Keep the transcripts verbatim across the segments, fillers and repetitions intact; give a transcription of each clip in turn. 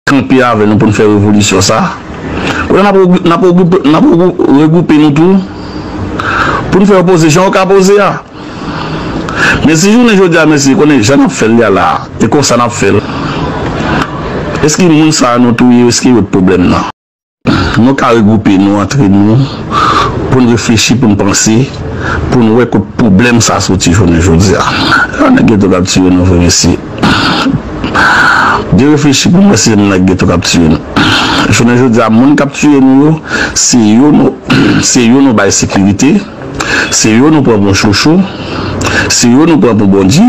kanpe avè nou pou n fè revolisyon sa. Kounye a n ap regou- n ap regoupe, n ap regou- regoupe nou tou pou n fè yo poze jan yo ka poze a. Men si jounen jodi a, mesye, konnen jan n ap fè l la, e konsa n ap fè l. Èske moun sa a nou touye yo, èske yo t pwoblèm nan? Nou ka regoupe nou antre nou pou n reflechi, pou n panse, pou n wè kot pwoblèm sa a soti jounen jodi a. An nèg geto k ap tiye nou vre, mesye. Byen reflechi pou n wè si se nèg geto k ap tiye nou. Jounen jodi a, moun k ap tiye nou yo, se yo nou, se yo nou bay sekirite. Se yo nou pran pou chouchou, se yo nou pran pou Bondye,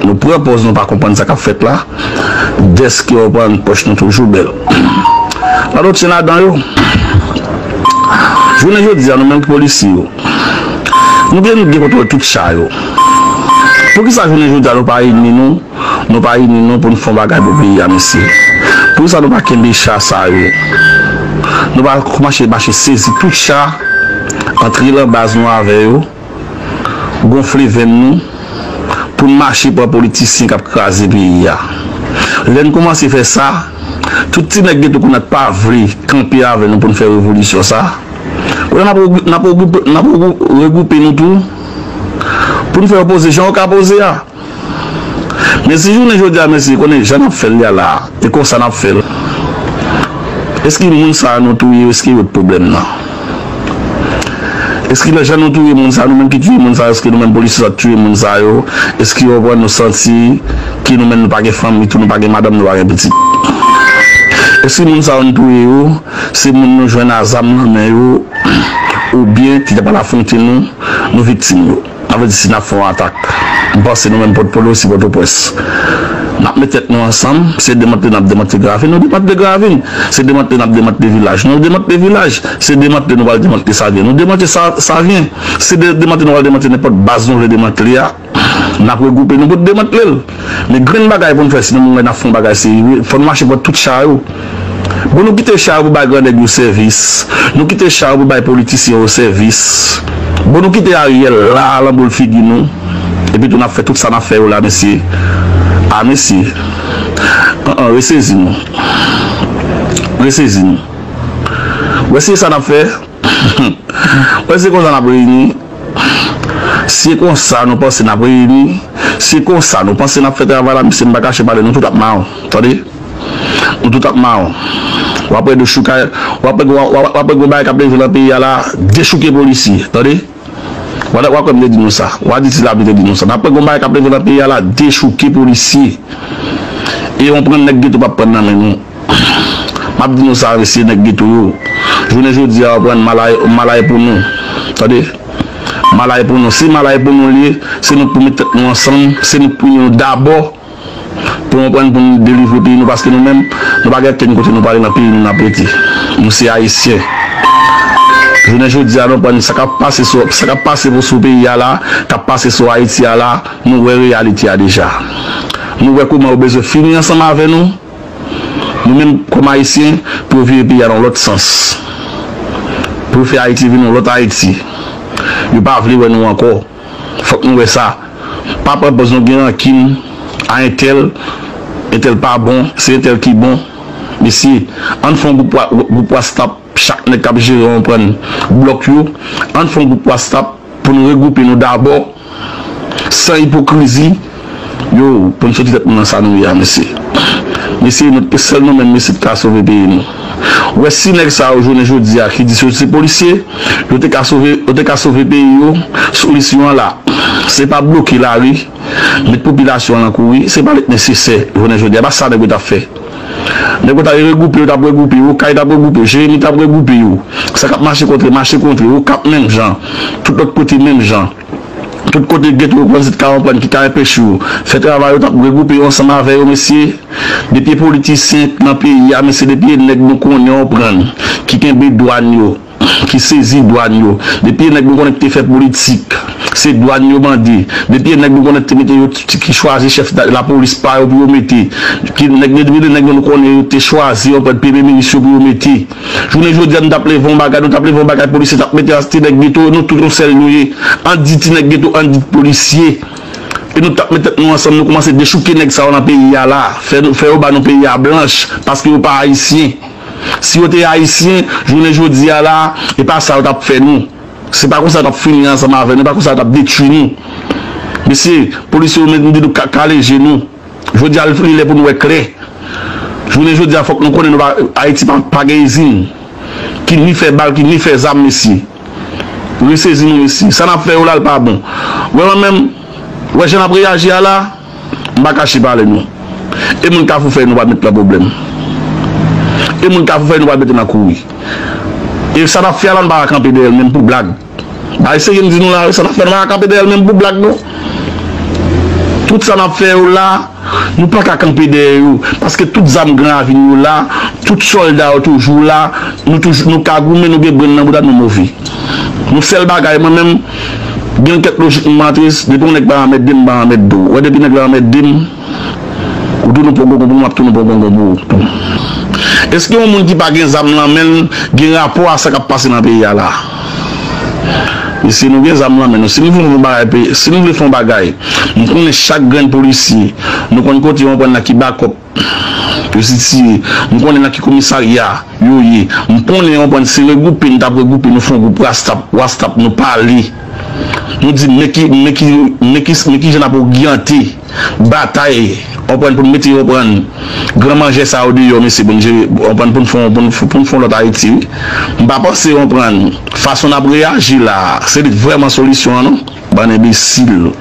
nou pran pòz nou pa konprann sa k ap fèt la, dèske yo pran pòch nou toujou bèl. Ladan tyen ladan yo. Jounen jodi a, nou menm polisye yo, nou gen, nou gen kontwòl tout cha yo. Poukisa jounen jodi a nou pa ini nou, nou pa ini nou pou n fè yon bagay pou peyi a, mesye? Poukisa nou pa kenbe cha sa yo? Nou pa kòmanse mache sezi tout cha, antre lan baz nou avè yo, gonfle venn nou, pou n mache pran politisyen k ap kraze peyi a. Lè n kòmanse fè sa, tout ti nèg geto kounye a t pa vle kanpe avè nou pou n fè revolisyon sa. Kounye a n ap regou- n ap regou- n ap regou- regoupe nou tou pou n fè yo poze jan yo ka poze a. Men si jounen jodi a, mesye, konnen jan n ap fè l la, e konsa n ap fè l. Èske moun sa a nou touye yo, èske yo t pwoblèm nan? Èske nan jan nou touye moun sa a, nou menm ki touye moun sa a, èske nou menm polisye sa t touye moun sa yo? Èske yo pran nou santi ke nou menm nou pa gen fanmi tou, nou pa gen madanm, nou pa gen pitit? Èske moun sa a nou touye yo, se moun nou jwenn a zam nan men yo, oubyen ki ta pral afwonte nou, nou viktim yo? Sa vle di si n ap fè yon atak, m panse nou menm Pòtpòle osi Pòtoprens, n ap met tèt nou ansanm, se demantle n ap demantle Gravin, nou demantle Gravin, se demantle n ap demantle vilaj, nou demantle vilaj, se demantle nou pral demantle Savyen, nou demantle Sa- Savyen, se de- demantle nou pral demantle nenpòt baz nou vle demantle a, n ap regwoupe nou pou n demantle l. Men grenn bagay pou n fè, si nou menm n ap fè yon bagay serye, fò nou mache pran tout cha yo. Bon, nou kite cha yo pou bay gran nèg yo sèvis. Nou kite cha yo pou bay politisyen yo sèvis. Bon, nou kite Ariel la, lan boul figi nou. Epi tou n ap fè tout sa n ap fè yo la, mesye. A, mesye. An, an, resezi nou. Resezi nou. Wè se sa n ap fè. Wè se konsa n ap reyini. Se konsa nou panse n ap reyini. Se konsa nou panse n ap fè travay la, mesye, m pa kache pale, nou tout ap mawon. Tande? Nou tout ap mawon. W ap wè dechoukay, w ap wè, w ap, w ap wè gon bagay k ap leve nan peyi a la, dechouke polisye. Tande? W a, w a kwè m te di nou sa. W a di ti lapli te di nou sa. N ap wè gon bagay k ap leve nan peyi a la, dechouke polisye. E yon pran nèg geto p ap pran nan men nou. M ap di nou sa, mesye nèg geto yo. Jounen jodi a, w ap pran malay, malay pou nou. Tande? Malay pou nou. Si malay pou nou li ye, se nou k pou met tèt nou ansanm, se nou k pou ini nou dabò. Pou nou pran pou nou delivre peyi nou, paske nou menm, nou pa gen kenn kote nou prale nan peyi nou n ap rete. Nou se Ayisyen. Jounen jodi a, nou pran sa k ap pase sou, sa k ap pase pou sou peyi a la, k ap pase sou Ayiti a la, nou wè reyalite a deja. Nou wè kòman yo bezwen fini ansanm avè nou. Nou menm, kòm Ayisyen, pou yo vire peyi a nan yon lòt sans. Pou yo fè Ayiti vin yon lòt Ayiti. Yo pa vle wè nou ankò. Fòk nou wè sa. Pa pran pòz nou gen rankin a entèl, entèl pa bon, se entèl ki bon. Mesye, ann fè yon gwoup wa- gwoup WhatsApp, chak nèg k ap jere yon pran blòk yo, ann fè yon gwoup WhatsApp pou n regwoupe nou dabò, san ipokrizi, yo, pou n soti tèt nou nan sa nou ye a, mesye. Mesye, nou, sèl nou menm, mesye, ki ka sove peyi nou. Wè si nèg sa yo jounen jodi a ki di yo se polisye, yo te ka sove, yo te ka sove peyi yo sou lis yo an la. Se pa bloke lari, met popilasyon an lan kouri, se pa li k nesesè jounen jodi a, pa sa nèg yo t ap fè. Nèg yo t ap regwoupe yo, t ap regwoupe yo, Kay t ap regwoupe yo, Jeremi t ap regwoupe yo. Sa k ap mache kontre, mache kontre, Okap menm jan, tout lòt kote menm jan. Tout kote geto yo pran zit ka konprann ki ka enpeche yo fè travay yo, t ap regwoupe yo ansanm avè yo, mesye. Depi politisyen nan peyi a, mesye, depi nèg nou konnen yo pran, ki kenbe dwàn yo, ki sezi dwàn yo, depi nèg nou konnen ki te fè politik, se dwàn yo mande, depi nèg nou konnen ki te mete yo, ki chwazi chèf lapolis pa yo pou yo mete, ki nèg, depi nèg nou konnen yo te chwazi yo pran premye minis yo pou yo mete. Jounen jodi a, nou t ap leve yon bagay, nou t ap leve yon bagay, polisye t ap mete a ti nèg geto, nou tout yon sèl nou ye. Ann di ti nèg geto, ann di polisye. E nou t ap met tèt nou ansanm, nou kòmanse dechouke nèg sa yo nan peyi a la. Fè, fè yo ba nou peyi a blanch, paske yo pa ayisyen. Si yo te ayisyen, jounen jodi a la, e pa sa yo t ap fè nou. Se pa konsa yo t ap fini ansanm avè nou, e pa konsa yo t ap detwi nou. Mesye, polisye yo menm di nou ka-, kale je nou. Jodi a, li lè pou nou wè klè. Jounen jodi a, fòk nou konnen nou pa, Ayiti pa, pa gen izin ki ni fè bal, ki ni fè zam, mesye. Resezi nou, mesye. Sa n ap fè yo la, l pa bon. Wè mwen menm, wè jan n ap reyaji a la, m pa kache pale nou. E moun Kafou Fèy nou pral met nan pwoblèm. E moun Kafou Fèy nou pral mete nan kouri. E sa n ap fè a la, nou pa ka kanpe dèyè l menm pou blag. Bagay serye m di nou la, wi, sa n ap fè, nou pa ka kanpe dèyè l menm pou blag, non. Tout sa n ap fè yo la, nou pa ka kanpe dèyè yo. Paske tout zam Gran Ravin yo la, tout sòlda yo toujou la, nou toujou, nou ka goumen, nou gen brenn nan bouda, nou move. Nou sèl bagay, mwen menm, gen kèk lojik m antre, depi yon nèg pa anmède m, m pa anmède w. Wè, depi nèg la anmède m, ou tounen pran gongon pou mwen, m ap tounen pran gongon pou ou tou. Èske yon moun ki pa gen zam nan men l gen rapò a sa k ap pase nan peyi a la? Mesye, nou gen zam nan men nou. Si nou vle fè yon bagay, pe-, si nou vle fè yon bagay, m konnen chak grenn polisye, nou konn kote yo pran nan ki bakòp yo sitiye, m konnen nan ki komisarya yo ye. M konnen, w konprann, se regwoupe, n t ap regwoupe, nou fè yon gwoup WhatsApp, WhatsApp, nou pale. Nou di, men ki, men ki, men ki, men ki jan n ap oryante batay, w konprann, pou n mete, w konprann, gran manjè sa yo deyò, mesye, pou n jere, w konprann, pou n fè, pou n, pou n fè yon lòt Ayiti, wi. M pa panse, w konprann, fason n ap reyaji la, se li k vrèman solisyon an, non. Bann enbesil.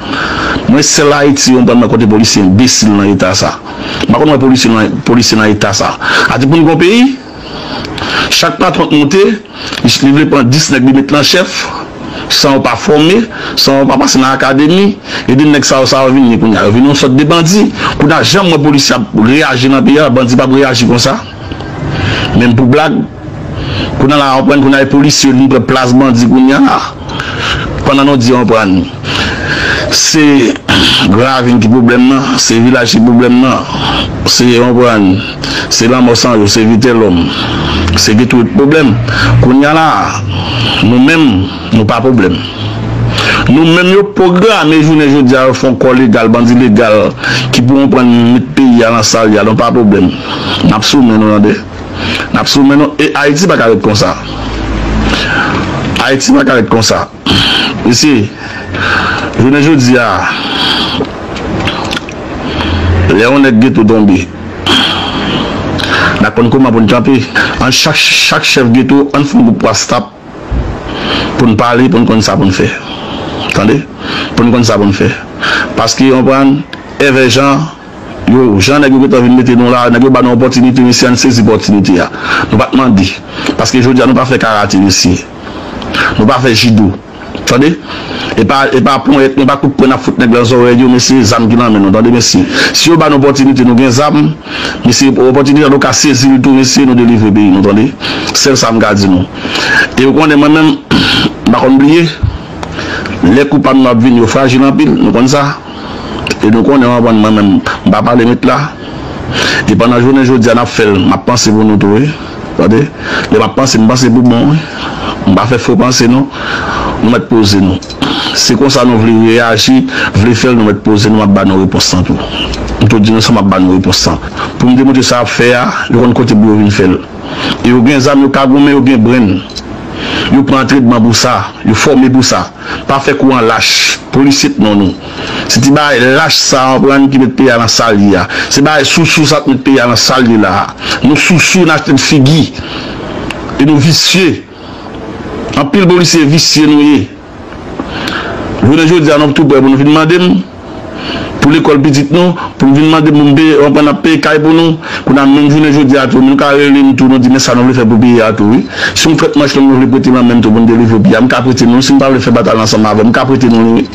Mwen sèl Ayiti, w konprann, mwen kote polisye enbesil nan eta sa. M pa konn wè polisye nan, polisye nan eta sa. A di pou n gon peyi, chak patwon k moute, li, li vle pran dis nèg li met nan chèf, san yo pa fòme, san yo pa pase nan akademi, epi nèg sa yo, sa yo vin ye kounye a. Yo vin yon sòt de bandi. Kounye a, jan m wè polisye ap reyaji nan peyi a, bandi p ap reyaji konsa. Menm pou blag, kounye a la, w konprann, kounye a, e polisye yo vin pran plas bandi kounye a la. Pandan nou di, w konprann, se Gran Ravin ki pwoblèm nan, se vilaj ki pwoblèm nan, se, w konprann, se Lanmò San Jou, se Vitelòm, se Geto ki pwoblèm. Kounye a la, nou menm, nou pa pwoblèm. Nou menm, yo pwograme jounen jodi a, yo fè yon kò legal, bandi legal, ki pou, w konprann, met peyi a nan sa l ye a, nou pa pwoblèm. N ap sou men nou, tande. N ap sou men nou, e Ayiti pa ka ret konsa. Ayiti pa ka ret konsa. Mesye, jounen jodi a, lè yon nèg geto tonbe, n ap konn kòman pou n kanpe. Ann chak, chak chèf geto, ann fè yon gwoup WhatsApp pou n pale, pou n konn sa pou n fè. Tande? Pou n konn sa pou n fè. Paske, w konprann, èvè jan, yo, jan nèg yo gentan vin mete nou la, nèg yo ba nou opòtinite, mesye, ann sezi opòtinite a. Nou pa t mande. Paske jodi a, nou pa fè karate, mesye. Nou pa fè jido. Tande? E pa, e pa ponyèt, e pa kout pwen n ap fout nèg lan zòrèy yo, mesye, zam ki nan men nou, tande, mesye. Si yo ba nou opòtinite, nou gen zam, mesye, opòtinite a, nou ka sezi l tou, mesye, nou delivre peyi nou, tande. Sèl sa m ka di nou. E ou konnen, mwen menm, m pa konn bliye, lè kou pa m yo ap vini, yo frajil anpil, nou konn sa. E nou konnen, w konprann, mwen menm, m pa pale met la. E pandan jounen jodi a, n ap fè l, m ap panse pou nou tou, wi. Tande? Lè m ap panse, m panse pou bon, wi. M pa fè fo panse, non. Nou mèt poze nou. Se konsa nou vle reyaji, vle fè l, nou mèt poze nou, m ap ba nou repons lan tou. M tou di nou sa, m ap ba nou repons lan. Pou m demontre sa y ap fè a, yo konn kote pou yo vin fè l. E yo gen zam, yo ka goumen, yo gen brenn. Yo pran antrenman pou sa, yo fòme pou sa. Pa fè kou an lach. Polisye t non nou. Se ti bagay lach sa, w konprann, ki met peyi a nan sa l ye a. Se bagay sousou sa k met peyi a nan sa l ye la a. Nou sousou, n achte figi. E nou visye. Anpil polisye visye nou ye. Jounen jodi a, nou tou prè pou nou vin mande m pou lekòl pitit nou, pou nou vin mande m pou m peye, w konprann, n ap peye kay pou nou. Kounye a, menm jounen jodi a tou, nou ka rele m tou, nou di, men sa nou vle fè pou peyi a tou, wi. Si yon frèt manch long nou vle prete nan men m tou pou n delivre peyi a, m ka prete nou. Si nou pa vle fè batay ansanm avè m, m ka prete nou li, wi.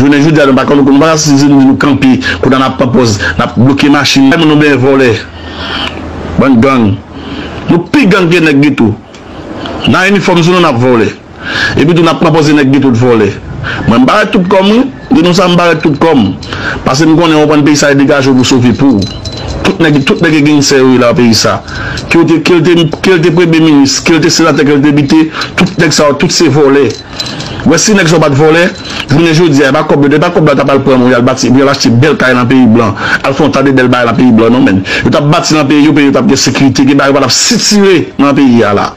Jounen jodi a, nou pa konn, nou pa ka sezi nou di nou kanpe, kounye a n ap pran pòz, n ap bloke machin. Moun nou byen vòlè. Bann gang. Nou pi gang ke nèg geto. Nan inifòm sou nou, n ap vòlè. Epi tou n ap pran pòz nèg geto t vòlè. Mwen, m parèt tout kò m, wi. Di nou sa, m parèt tout kò m. Paske m konnen w konprann peyi sa e degaje w pou sove po w. tout nèg, tout nèg e gennsè yo ye la nan peyi sa. Ke l te, ke l te, ke l te premye minis, ke l te senatè, ke l te depite, tout nèg sa yo, tout se vòlè. Wè si nèg sa yo pa t vòlè, jounen jodi a, e pa kòb yo, e pa kòb la t ap al pran moun, y al bati, y al achte bèl kay nan peyi blan, al fè yon ta de bèl bagay nan peyi blan, non, men. Yo t ap bati nan peyi yo, peyi yo t ap gen sekirite, gen bagay yo pa t ap sitire nan peyi a la.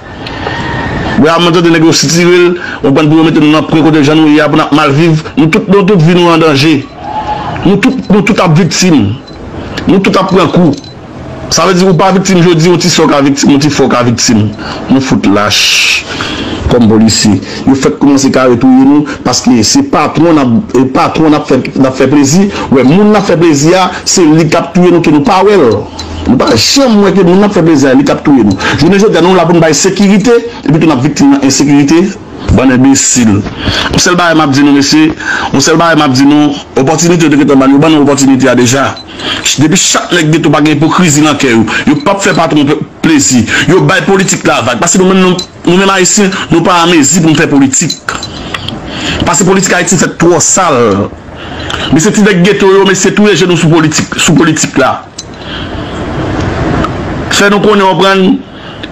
Wè, a mwen tande nèg yo sitire l, ou konprann, pou yo mete nou nan pwen kote jan nou ye a, pou n ap mal viv, nou tout, nou tout vi nou an danje. Nou tout, nou tout ap viktim. Nou tout ap pran kou. Sa vle di ou pa viktim jodi, yon ti sè w ka viktim, yon ti frè w ka viktim. Nou fout lach kòm polisye. Yo fèk kòmanse kare touye nou paske se patwon n ap, e patwon n ap fè, n ap fè plezi. Wè, moun n ap fè plezi a, se li k ap touye nou ke nou pa wè l. Nou pa janm wè ke moun n ap fè plezi a, li k ap touye nou. Jounen jodi a, nou la pou n bay sekirite, epi tou n ap viktim nan ensekirite. Bann enbesil. Yon sèl bagay m ap di nou, mesye, yon sèl bagay m ap di nou, opòtinite yo te gentan ban nou, yo ban nou opòtinite a deja. Depi chak nèg geto pa gen ipokrizi nan kè yo, yo p ap fè patwon pe-, plezi, yo bay politik la vag. Paske nou menm, nou, nou menm Ayisyen, nou pa anmezi pou n fè politik. Paske politik Ayiti fèt twò sal. Mesye ti nèg geto yo, mesye touye je nou sou politik, sou politik la. Fè nou konnen, w konprann,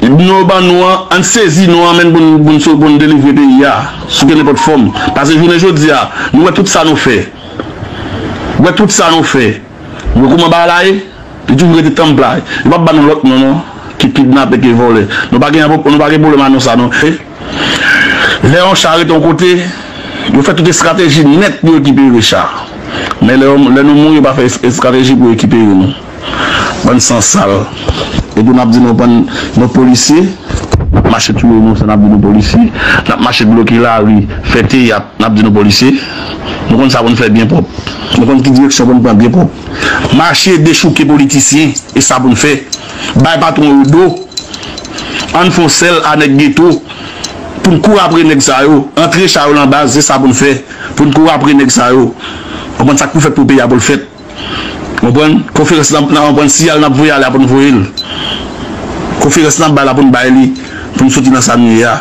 nou ban nou an, ann sezi nou an, men pou n, pou n, pou n delivre peyi a, sou kenenpòt fòm. Paske jounen jodi a, nou wè tout sa nou fè. Wè tout sa nou fè. Wè kòman bagay la ye? Li toujou rete tanplay. Yo p ap ba nou lòt non, non. Ki kidnapè, ki vòlè. Nou pa gen, nou pa gen pwoblèm a non sa, non. E lè yon cha rete yon kote, yo fè tout estrateji nèt pou yo rekipere cha. Men lè, lè nou mouri, yo pa fè es-, estrateji pou rekipere nou. Bann san sal. Epi n ap di nou pran nou polisye, n ap mache touye inosan, n ap di nou polisye, n ap mache bloke lari, fè teyat, n ap di nou polisye. Nou konn sa pou n fè byen pwòp. Nou konn ki direksyon pou n pran byen pwòp. Mache dechouke politisyen, e sa pou n fè. Bay patwon yo do. Ann fè yon sèl a nèg geto pou n kouri apre nèg sa yo. Antre cha yo nan baz, se sa pou n fè. Pou n kouri apre nèg sa yo. Konprann sa k pou fèt pou peyi a pou l fèt. Konprann? Konferans n ap, n ap konprann siyal n ap voye ale a pou n voye l. Konferans n ap bay la pou n bay li. Pou n soti nan sa n ye a.